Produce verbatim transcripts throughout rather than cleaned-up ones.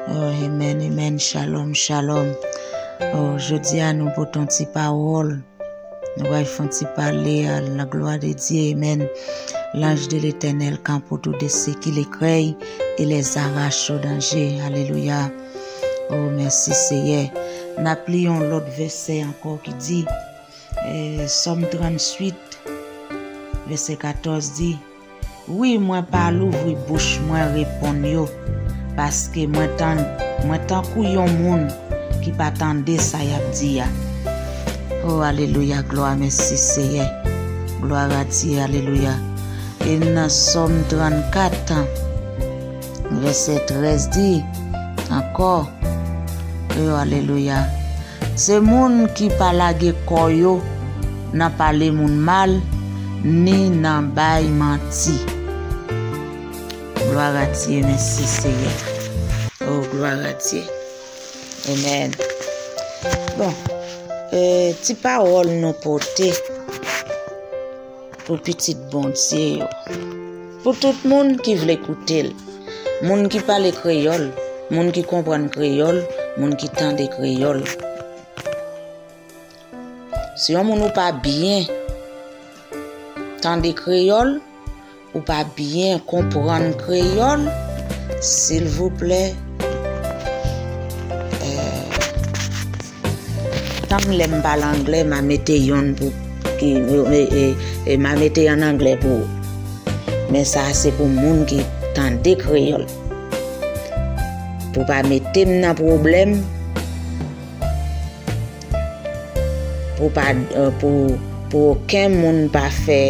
Oh, amen, amen. Shalom, shalom. Oh, jodi a nou pote yon ti pawòl. Nou pral fè yon ti pale à la gloire de Dieu. Amen. L'ange de l'Éternel campe autour de ceux qui le craignent et les arrache au danger. Alelouya. Oh, mèsi, Seyè. N ap li yon lòt vèsè ankò ki di, eh, Sòm tranntuit, vèsè katòz di, Wi, mwen pa louvri bouch mwen reponn yo, paske mwen tan, mwen tankou yon moun ki pa tande sa y ap di a. Oh, alelouya, glwa, mèsi, Seyè. Glwa a Dye, alelouya. E nan Sòm trannkat, vèsè trèz di ankò, oh, alelouya. Se moun ki pa lage kò yo nan pale moun mal, ni nan bay manti. Glwa a Dye, mèsi, Seyè. Oh, glwa a Dye. Amen. Bon, eh, ti pawòl nou pote pou pitit Bondye yo. Pou tout moun ki vle koute l. Moun ki pale kreyòl, moun ki konprann kreyòl, moun ki tande kreyòl. Si yon moun ou pa byen tande kreyòl, ou pa byen konprann kreyòl, silvouplè, eh, tann lè m pale anglè, m a mete yonn pou, ki, e, e, e, m a mete ann anglè pou ou. Men sa a se pou moun ki tande kreyòl. Pou pa mete m nan pwoblèm, pou pa, eh, pou, pou okenn moun pa fè,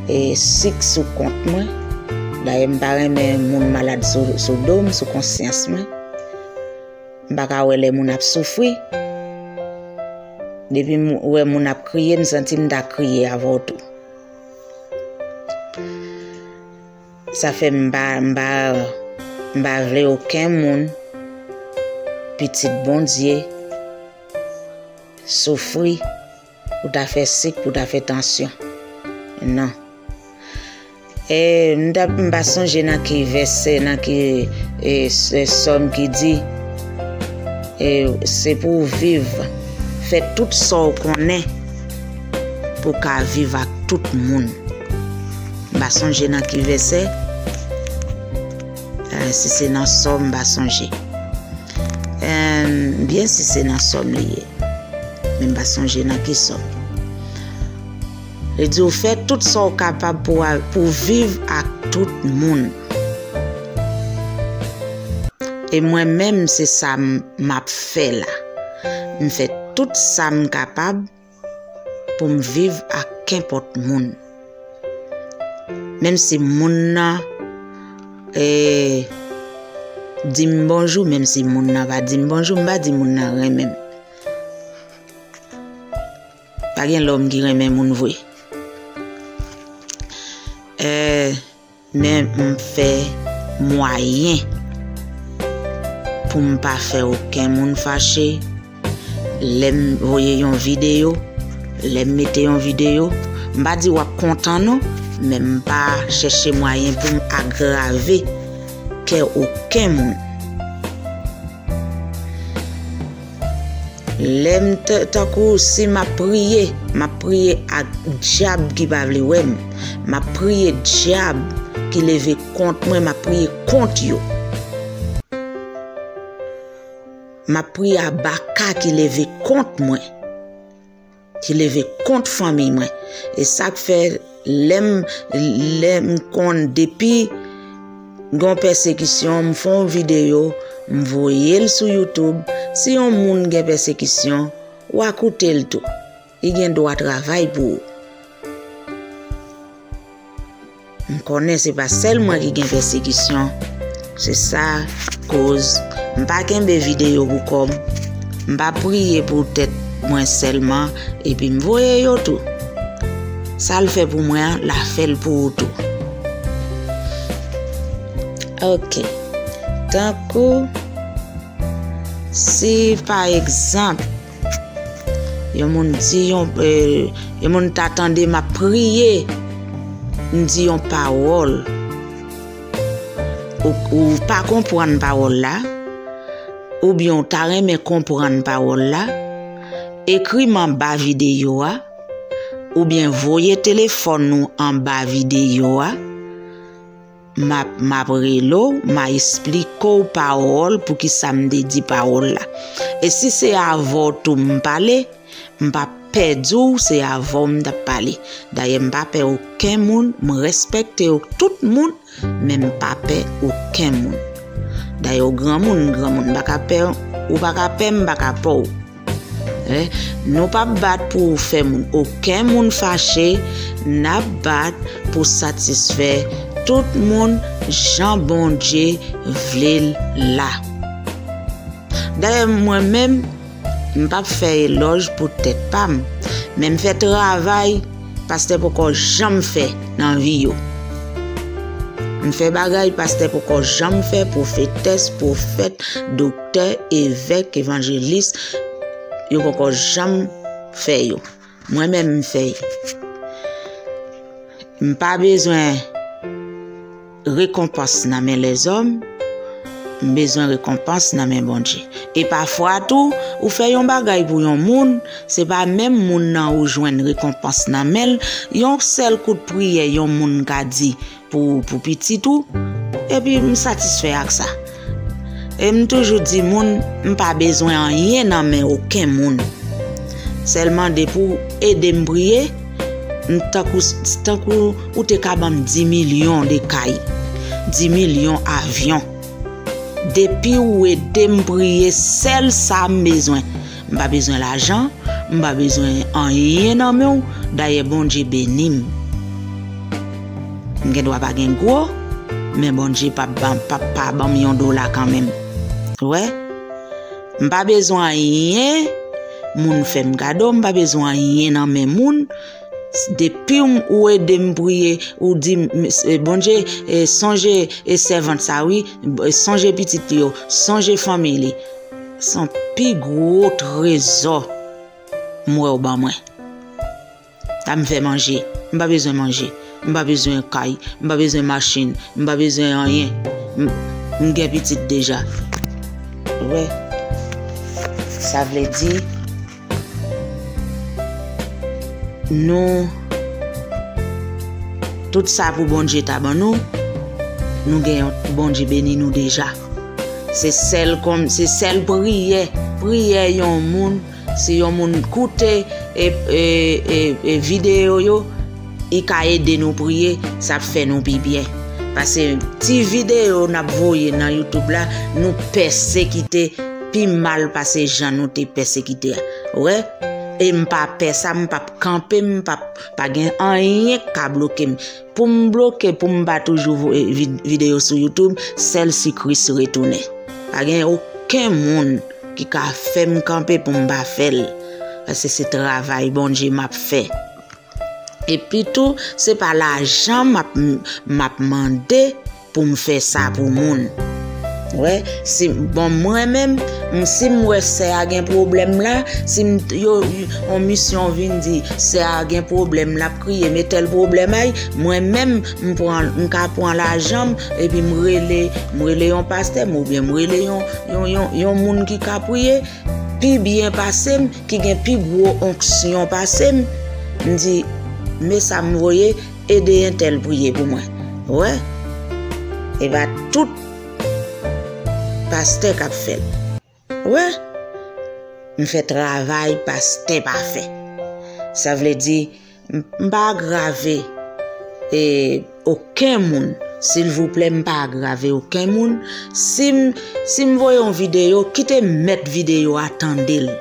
eh, sik sou kont mwen. Dayè, m pa renmen moun malad sou, sou do m, sou konsyans mwen. M pa ka wè lè moun ap soufri. Depi m wè moun ap kriye, m santi m ta kriye avè w tou. Sa fè m pa, m pa, m pa vle okenn moun, pitit Bondye, soufri pou ta fè sik, pou ta fè tansyon. Non. E, m t ap, m pa sonje nan ki vèsè, nan ki, e, s-, e, sòm ki di, e, se pou w viv, fè tout sa w konnen pou w ka viv ak tout moun. M pa sonje nan ki vèsè, e, si se nan sòm, m pa sonje. E, byen si se nan sòm li ye. Men m pa sonje nan ki sòm. Li di w fè tout sa w kapab pou w a, pou w viv ak tout moun. E mwen menm, se sa m, m ap fè la. M fè tout sa m kapab pou m viv ak kenpòt moun. Menm si moun nan, eh, di m bonjou, menm si moun nan pa di m bonjou, m pa di moun nan renmen m. Pa gen lòm ki renmen moun vre. Eh, men m fè mwayen pou m pa fè okenn moun fache. Lè m voye yon videyo, lè m mete yon videyo, m pa di w ap kontan non, men m pa chèche mwayen pou m agrave kè okenn moun. Lè m t-, tankou si m ap priye, m ap priye ak dyab ki pa vle wè m. M ap priye dyab ki leve kont mwen, m ap priye kont yo. M ap priye a baka ki leve kont mwen, ki leve kont fanmi mwen. E sa k fè lè m, lè m konn depi gon pèsekisyon, m fè yon videyo, m voye l sou YouTube. Si yon moun gen pèsekisyon, w a koute l tou. Li gen dwa travay pou ou. M konnen se pa sèl mwen ki gen pèsekisyon. Se sa koz m pa kenbe videyo pou kò m. M pa priye pou tèt mwen sèlman, epi m voye yo tou. Sa l fè pou mwen an, l a fè l pou ou tou. Ok. Tankou, si pa egzanp, yon moun di yon, eh, yon moun ta tande m ap priye, m di yon pawòl. Ou, ou pa konprann pawòl la, oubyen w ta renmen konprann pawòl la, ekri m anba videyo a, oubyen voye telefòn ou anba videyo a. M ap, m ap rele w, m a esplike w pawòl, poukisa m te di pawòl la. E si se avè w tou m pale, m p ap pè di w se avè w m t ap pale. Dayè, m pa pè okenn moun, m respekte tout moun, men m pa pè okenn moun. Dayè, w granmoun, m granmoun, m pa ka pè, ou pa ka pè m, m pa ka pè w. Eh, nou p ap bat pou fè moun, okenn moun fache, n ap bat pou satisfè tout moun jan Bondye vle l la. Dayè, mwen menm, m p ap fè elòj pou tèt pa m, men m fè travay pastè poko janm fè nan vi yo. M fè bagay pastè poko janm fè, pwofetès, pwofèt, doktè, evèk, evanjelis, yo poko janm fè yo. Mwen menm, m fè yo. M pa bezwen rekonpans nan men lèzòm, m bezwen rekonpans nan men Bondye. E pafwa tou, ou fè yon bagay pou yon moun, se pa menm moun nan ou jwenn rekonpans nan men l. Yon sèl kout priyè yon moun ka di pou, pou pitit ou, epi m satisfè ak sa. E m toujou di moun, m pa bezwen anyen nan men okenn moun. Sèlman depi w ede m priye, m tankou, tankou ou te ka ban m di milyon de kay, di milyon avyon. Depi w ede m priye, sèl sa m bezwen. M pa bezwen lajan, m pa bezwen anyen nan men w. Dayè, Bondye beni m. M gen dwa pa gen gwo, men Bondye p ap ban, p ap pa ban m yon dola kanmenm. Ou wè? M pa bezwen anyen moun fè m kado, m pa bezwen anyen nan men moun. Depi w, ou ede m priye, ou di m, Bondye, eh, sonje, eh, sèvant sa wi, sonje pitit li yo, sonje fanmi li. Se yon pi gwo trezò m wè w ban mwen. Sa m fè manje. M pa bezwen manje. M pa bezwen kay. M pa bezwen machin. M pa bezwen anyen. M, m gen pitit deja. Ou wè? Sa vle di, nou, tout sa pou Bondye ta ban nou, nou gen yon, Bondye beni nou deja. Se sèl kòm, se sèl priyè, priyè yon moun, si yon moun koute, e, e, e, e videyo yo, li ka ede nou priye, sa ap fè nou pi byen. Paske ti videyo n ap voye nan YouTube la, nou pèsekite pi mal pase jan nou te pèsekite a. Ou wè? E m pa pè sa, m p ap kanpe, m p ap, pa gen anyen k ka bloke m. Pou m bloke, pou m pa toujou voye vid-, videyo sou YouTube, sèl si Kris retounen. Pa gen okenn moun ki ka fè m kanpe pou m pa fè l. Paske se travay Bondye m ap fè. Epi tou, se pa lajan m ap, m ap mande pou m fè sa pou moun. Wè, si, bon, mwen menm, m, si m wè sè a gen pwoblèm la, si m, yo, yon misyon vin di, sè a gen pwoblèm, l ap kriye, men tèl pwoblèm ay, mwen menm, m pran, m ka pran lajan m, epi m rele, m rele yon pastè m, oubyen m rele yon, yon, yon, yon moun ki ka priye, pi byen pase m, ki gen pi gwo onksyon pase m, m di, men sa m voye, ede entèl priye pou mwen. Wè? E pa tout pastè k ap fè l. Wè? M fè travay pastè pa fè. Sa vle di, m, m pa agrave, e, okenn moun. Silvouplè, m pa agrave okenn moun. Si m, si m voye yon videyo, kite mèt videyo a tande l.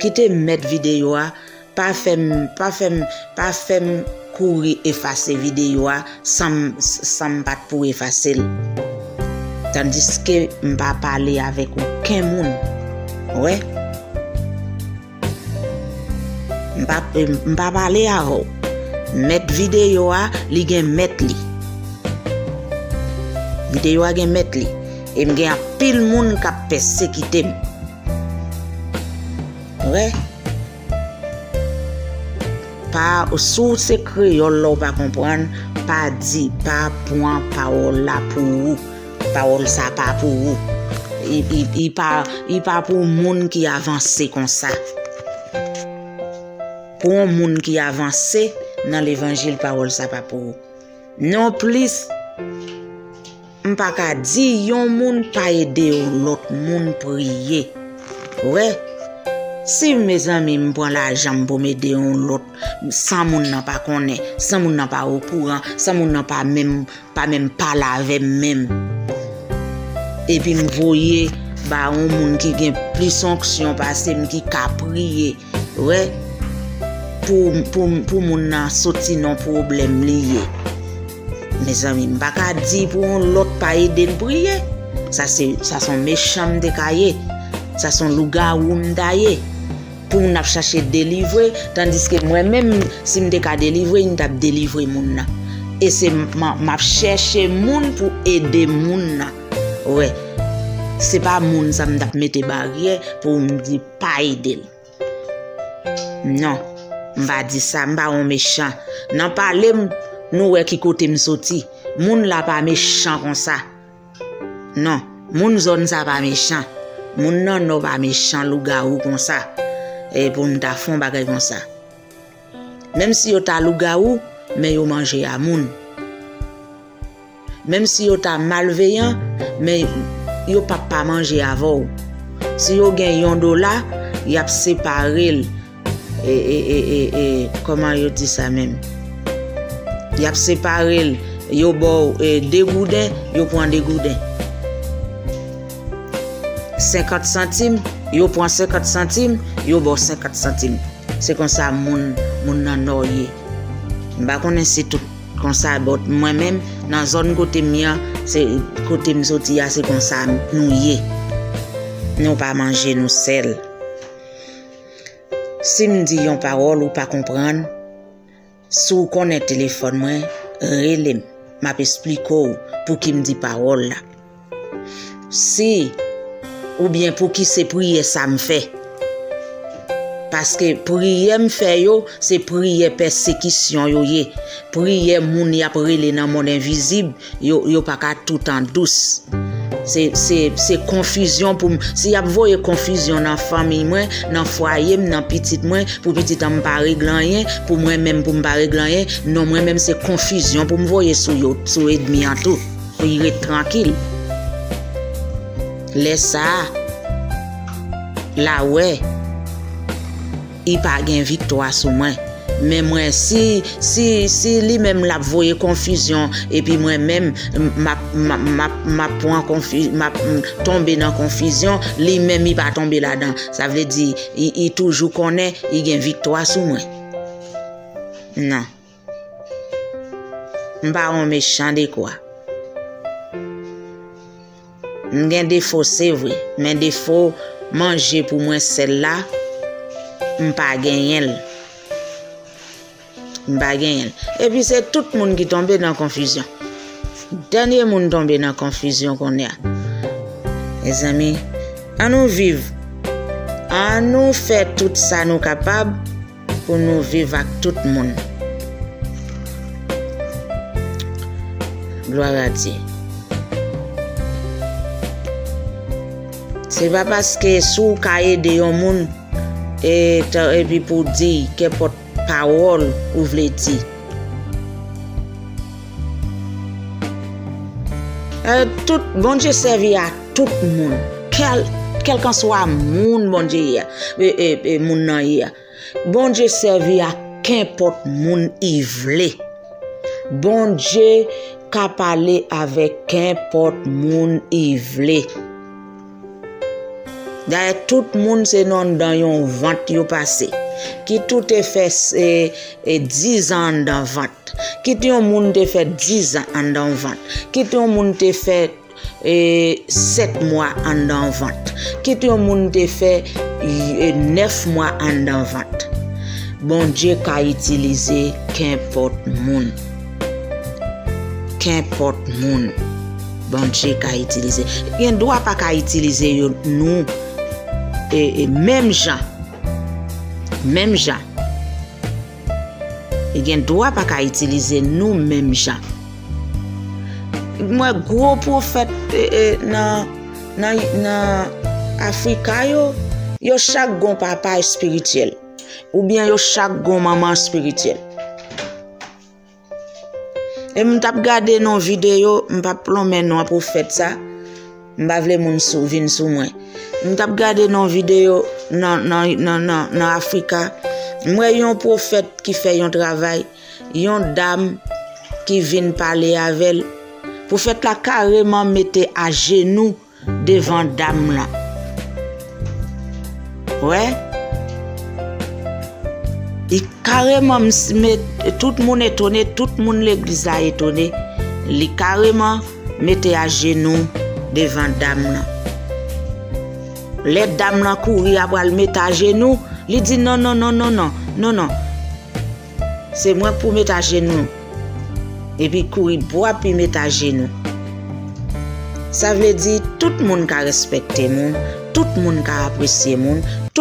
Kite mèt videyo a, pa fè m, pa fè m, pa fè m kouri efase videyo a san m, san m pa t pou efase l. Tandiske m pa pale avèk okenn moun. Wè? M pa, m pa pale avè w. Mèt videyo a, li gen mèt li. Videyo a gen mèt li. E m gen anpil moun k ap pèsekite m. Wè? Pa, si w se kreyòl la w pa konprann, pa di, pa pran pawòl la pou ou. Pawòl sa pa pou ou. Li, li, li pa, li pa pou moun ki avanse konsa. Pou yon moun ki avanse nan levanjil, pawòl sa pa pou ou. Non plis, m pa ka di yon moun pa ede yon lòt moun priye. Wè, si mezanmi m pran lajan m pou m ede yon lòt, san moun nan pa konnen, san moun nan pa okouran, san moun nan pa menm, pa menm pale avè m menm. Epi m voye ba yon moun ki gen plis onksyon pase m, ki ka priye, wè, pou, pou, pou moun nan soti nan pwoblèm li ye. Mezanmi, m pa ka di pou yon lòt pa ede l priye. Sa se, sa se yon mechan m te ka ye. Sa se yon lougawou m ta ye. Pou moun ap chache delivre, tandiske mwen menm, si m te ka delivre, m t ap delivre moun nan. E se m, m, m ap chèche moun pou ede moun nan. Wè, se pa moun sa m t ap mete baryè pou m di pa ede l. Non, m pa di sa, m pa yon mechan. Nan pale m, nou wè ki kote m soti. Moun la pa mechan konsa. Non, moun zòn sa pa mechan. Moun nan nò pa mechan lougawou konsa. E pou m ta fè yon bagay konsa. Menm si yo ta lougawou, men yo manje a moun. Menm si yo ta malveyan, men yo p ap pa manje avè w. Si yo gen yon dola, y ap separe l. E, e, e, e, e, kòman yo di sa menm? Y ap separe l. Yo ba w, e, de gouden, yo pran de gouden. Senkant santim, yo pran senkant santim, yo ba w senkant santim. Se konsa moun, moun nan nò ye. M pa konnen si tout konsa, but mwen menm, nan zòn kote m ye an, se kote m soti a, se konsa nou ye. Nou pa manje, nou sèl. Si m di yon pawòl ou pa konprann, si w konnen telefòn mwen, rele m. M ap esplike w pouki m di pawòl la. Si, oubyen pouki se priyè sa m fè. Paske priyè m fè yo, se priyè pèsekisyon yo ye. Priyè moun y ap rele nan mond envizib, yo, yo pa ka tout an dous. Se, se, se konfizyon pou m. Si y ap voye konfizyon nan fanmi mwen, nan fwaye m, nan pitit mwen, pou pitit an m pa regle anyen, pou mwen menm pou m pa regle anyen, non, mwen menm se konfizyon pou m voye sou yo, sou ènmi an tou, pou y ret trankil. Lè sa a, l a wè, li pa gen viktwa sou mwen. Men mwen, si, si, si li menm l ap voye konfizyon, epi mwen menm, m, m ap, m ap, m ap, m ap pran konfi-, m ap, m, tonbe nan konfizyon, li menm li pa tonbe ladan. Sa vle di, li, li toujou konnen, li gen viktwa sou mwen. Non. M pa yon mechan dekwa. M gen defo, se vre, men defo manje pou mwen sèl la, m pa genyen l. M pa genyen l. Epi se tout moun ki tonbe nan konfizyon. Dènye moun tonbe nan konfizyon kounye a. Mezanmi, ann nou viv. Ann nou fè tout sa nou kapab pou nou viv ak tout moun. Glwa a Dye. Se pa paske si w ka ede yon moun, e, ta-, epi pou w di kenpòt pawòl ou vle di. E, tout, Bondye sèvi a tout moun. Kèl, kèlkanswa moun Bondye ye a, e, e, e, moun nan ye a. Bondye sèvi a kenpòt moun li vle. Bondye ka pale avèk kenpòt moun li vle. Dayè, tout moun se nan anndan yon vant yo pase. Kit ou te fè, e, e, diz an anndan vant. Kit yon moun te fè diz an anndan yon vant. Kit yon moun te fè, e, sèt mwa anndan yon vant. Kit yon moun te fè, e, nèf mwa anndan vant. Bondye ka itilize kenpòt moun. Kenpòt moun. Bondye ka itilize. Gen dwa pa ka itilize yo, nou, e, e, menm jan. Menm jan. Li gen dwa pa ka itilize nou menm jan. M wè gwo pwofèt, e, e, nan, nan, nan Afrika yo, yo chak gon papa espirityèl. Oubyen yo chak gon manman espirityèl. E m t ap gade nan videyo, m p ap lonmen non pwofèt sa, m pa vle moun sou, vin sou mwen. M t ap gade nan videyo nan, nan, nan, nan, nan Afrika, m wè yon pwofèt ki fè yon travay, yon dam ki vin pale avè l. Pwofèt la kareman mete ajenou devan dam lan. Wè. Li kareman m s-, met, tout moun etone, tout moun legliz la etone. Li kareman mete ajenou devan dam lan. Lè dam lan kouri apral mete ajenou, li di, "Non, non, non, non, non, non, non. Se mwen k pou met ajenou." Epi kouri bò ap li met ajenou. Sa vle di, tout moun ka respekte moun, tout moun ka apresye moun, tout